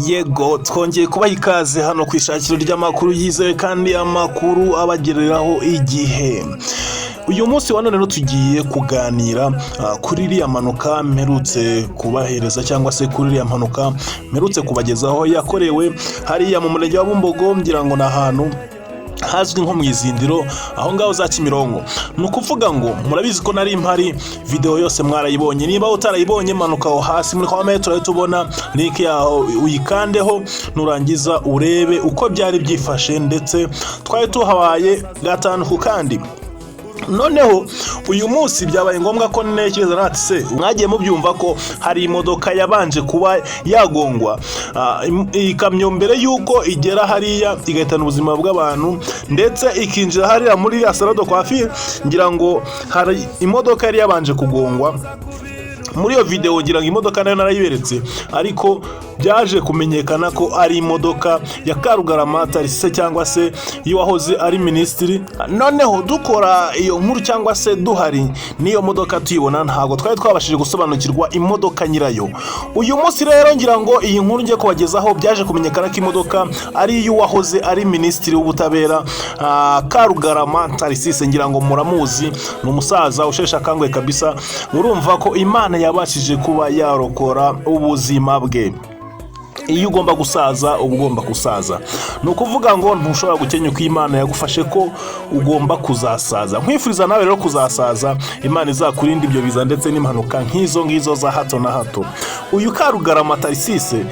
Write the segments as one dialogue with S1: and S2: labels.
S1: Yego, twongeye kubaha ikaze hano ku ishakiro ry'amakuru yizewe kandi amakuru abagereraho igihe. Uyu munsi wa none rero tugiye kuganira kuri iriya mpanuka mperutse kubahereza, cyangwa se kuri iriya mpanuka mperutse kubagezaho yakorewe hariya mu murenge wa Bumbogo, ngira ngo ni ahantu hazwi nko mu Izindiro, aho ngaho za Kimironko. Ni ukuvuga ngo murabizi ko nari mpari, video yose mwarayibonye. Niba utarayibonye, manuka aho hasi muri comment turahita tubona link yaho, uyikandeho, nurangiza urebe uko byari byifashe, ndetse twari tuhabaye gatanu ku kandi. Noneho uyu munsi byabaye ngombwa ko ntekereza nati se mwagiye mubyumva ko hari imodoka yabanje kuba yagongwa, ikamyo, mbere y'uko igera hariya igahitana ubuzima bw'abantu, ndetse ikinjira hariya muri iriya salon de coiffure. Ngira ngo hari imodoka yari yabanje kugongwa muri iyo videwo, ngira ngo imodoka nayo narayiberetse, ariko byaje kumenyekana ko ari imodoka ya Karugarama Tharcisse, cyangwa se y'uwahoze ari minisitiri. Noneho dukora iyo nkuru, cyangwa se duhari n'iyo modoka tuyibona, ntabwo twari twabashije gusobanukirwa imodoka nyirayo. Uyu munsi rero ngira ngo iyi nkuru ngiye kubagezaho, byaje kumenyekana ko imodoka ari iy'uwahoze ari minisitiri w'ubutabera, Karugarama Tharcisse. Ngira ngo muramuzi, ni umusaza usheshe akanguhe kabisa. Urumva ko Imana yabashije kuba yarokora ubuzima bwe. Iyo ugomba gusaza uba ugomba gusaza, ni ukuvuga ngo ntushobora gukenya uko Imana yagufashe ko ugomba kuzasaza. Nkwifuriza nawe rero kuzasaza, Imana izakurinda ibyo biza ndetse n'impanuka nk'izo ngizo za hato na hato. Uyu Karugarama Tharcisse,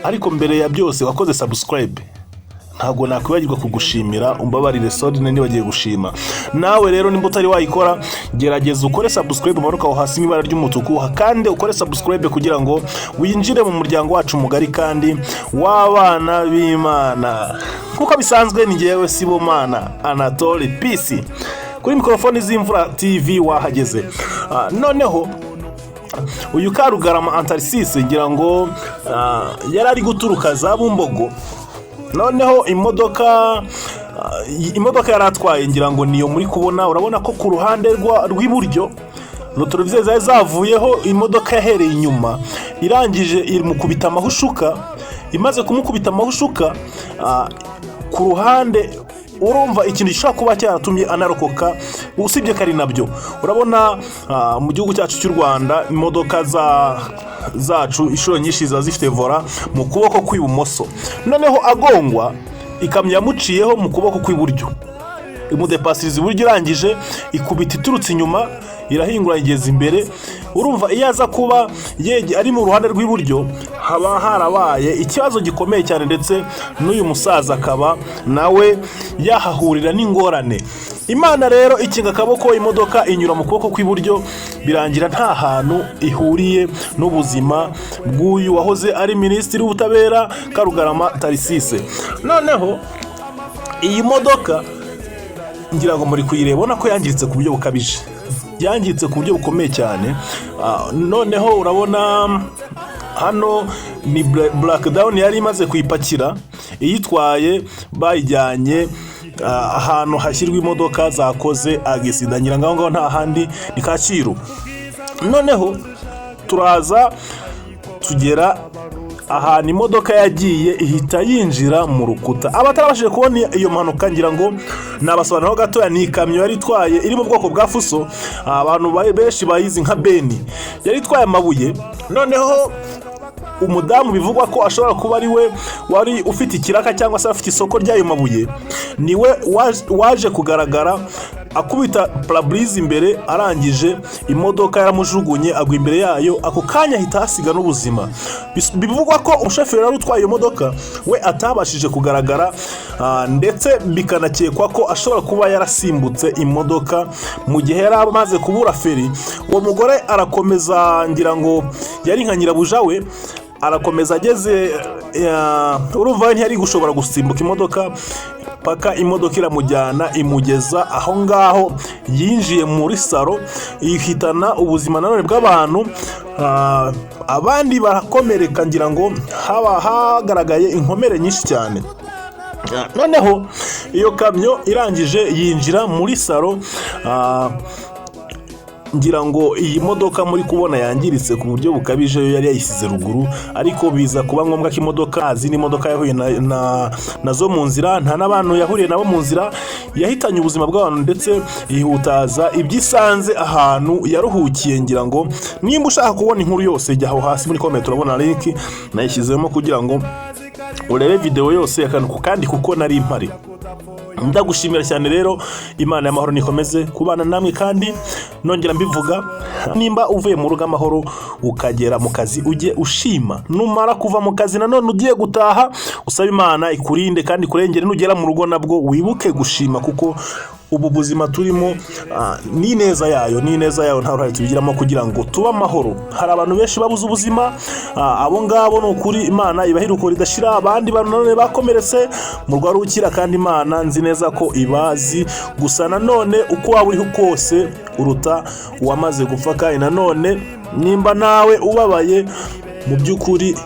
S1: ariko mbere ya byose, wakoze subscribe? Ntabwo nakwibagirwa kugushimira, umbabarire, sorry, nibagiye gushima. Nawe rero nimba utari wayikora, gerageza ukore subscribe, umanuka aho hasi mu ibara ry'umutuku kandi ukore subscribe kugira ngo winjire mu muryango wacu mugari kandi w'abana b'Imana. Nk'uko bisanzwe, ni ngewe Sibomana Anatole Peace kuri mikorofoni z'Imvura TV wahageze. Noneho uyu Karugarama Tharcisse, ngira ngo yari ari guturuka za Bumbogo. Noneho imodoka yari atwaye, ngira ngo niyo muri kubona. Urabona ko ku ruhande rw'iburyo rétroviseur zari zavuyeho. Imodoka yahereye inyuma, irangije imukubita amahushuka. Imaze kumukubita amahushuka, ku ruhande, urumva ikintu gishobora kuba cyaratumye anarokoka, usibye ko ari nabyo, urabona mu gihugu cyacu cy'u Rwanda imodoka zacu inshuro nyinshi ziba zifite volant mu kuboko kw'ibumoso. Noneho agongwa, ikamyo yamuciyeho mu kuboko kw'iburyo, imudepasiriza iburyo, irangije ikubita iturutse inyuma, irahingura igeza imbere. Urumva iyo aza kuba ari mu ruhande rw'iburyo, haba harabaye ikibazo gikomeye cyane, ndetse n'uyu musaza akaba nawe yahahurira n'ingorane. Imana rero ikinga akaboko, imodoka inyura mu kuboko kw'iburyo, birangira nta hantu ihuriye n'ubuzima bw'uyu wahoze ari minisitiri w'ubutabera, Karugarama Tharcisse. Noneho iyi modoka ngira ngo muri kuyireba, ubona ko yangiritse ku buryo bukabije, yangiritse ku buryo bukomeye cyane. Noneho urabona hano ni breakdown yari imaze kuyipakira, iyitwaye bayijyanye ahantu hashyirwa imodoka zakoze accident. Ngira ngo aho ngaho nta handi ni Kacyiru. Noneho turaza tugera ahantu imodoka yagiye ihita yinjira mu rukuta. Abatarabashije kubona iyo mpanuka, ngira ngo nabasobanuriraho gatoya. Ni ikamyo yari itwaye, iri mu bwoko bwa fuso, abantu benshi bayizi nka beni. Yari itwaye amabuye. Noneho umudamu bivugwa ko ashobora kuba ari we wari ufite ikiraka, cyangwa se afite isoko ry'ayo mabuye, niwe waje kugaragara akubita pare-brise imbere. Arangije imodoka yaramujugunye, agwa imbere yayo, ako kanya ahita ahasiga n'ubuzima. Bivugwa ko umushoferi wari utwaye iyo modoka we atabashije kugaragara, ndetse bikanakekwa ko ashobora kuba yarasimbutse imodoka mu gihe yari amaze kubura feri. Uwo mugore arakomeza, ngira ngo yari nka nyirabuja we, arakomeza ageze, urumva we ntiyari gushobora gusimbuka imodoka, paka imodoka iramujyana, imugeza aho ngaho yinjiye muri salon, ihitana ubuzima nanone bw'abantu, abandi barakomereka. Ngira ngo haba hagaragaye inkomere nyinshi cyane. Noneho iyo kamyo irangije yinjira muri salon. Ngira ngo iyi modoka muri kubona yangiritse ku buryo bukabije, yo yari yayisize ruguru, ariko biza kuba ngombwa ko imodoka zindi modoka yahuye nazo mu nzira, nta n'abantu yahuriye nabo mu nzira, yahitanye ubuzima bw'abantu ndetse yihutaza ibyo isanze ahantu yaruhukiye. Ngira ngo nimba ushaka kubona inkuru yose, jya aho hasi muri comment, urabona link nayishyizemo kugira ngo urebe video yose akantu ku kandi, kuko nari mpari. Ndagushimira cyane rero, Imana y'amahoro nikomeze kubana namwe. Kandi nongera mbivuga, nimba uvuye mu rugo amahoro ukagera mu kazi, ujye ushima. Numara kuva mu kazi nanone ugiye gutaha, usaba Imana ikurinde kandi ikurengere. Nugera mu rugo nabwo wibuke gushima, kuko ubu buzima turimo ni ineza yayo, ni ineza yayo, nta ruhare tubigiramo kugira ngo tube amahoro. Hari abantu benshi babuze ubuzima, abo ngabo ni ukuri Imana ibaha iruhuko ridashira. Abandi bantu nanone bakomeretse mu rwarukira, kandi Imana nzi neza ko ibazi. Gusa nanone uko waba uriho kose uruta uwamaze gupfa. Kandi nanone nimba nawe ubabaye, mu by'ukuri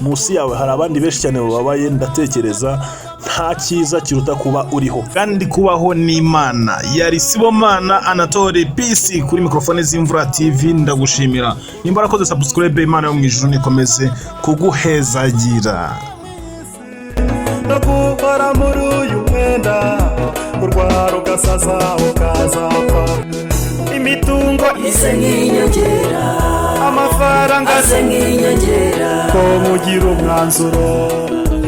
S1: munsi yawe hari abandi benshi cyane bababaye. Ndatekereza nta cyiza kiruta kuba uriho kandi kubaho n'Imana. Yari Sibomana Anatole Peace kuri mikorofone z'Imvura TV. Ndagushimira nimba warakoze subscribe. Imana yo mu ijuru nikomeze kuguhezagira.
S2: No guhora muri uyu mwenda, urwara ugasaza ukazapfa, imitungo
S3: Ise nk'inyongera.
S2: Amafaranga
S3: Aze nk'inyongera.
S2: Ko mugira umwanzuro,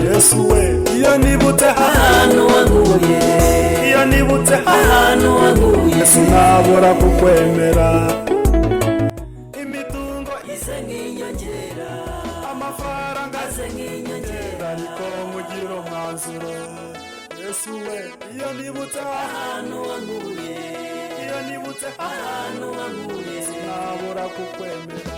S2: Yesu we, iyo nibutse
S3: Ahantu wankuye.
S2: Iyo nibutse
S3: Ahantu wankuye.
S2: Sinabura kukwemera. Imitungo
S3: Ise nk'inyongera.
S2: Amafaranga
S3: Aze nk'inyongera.
S2: Ariko mugira umwanzuro, Yesu we, iyo nibutse
S3: Ahantu wankuye.
S2: Iyo nibutse
S3: Ahantu wankuye.
S2: Sinabura kukwemera.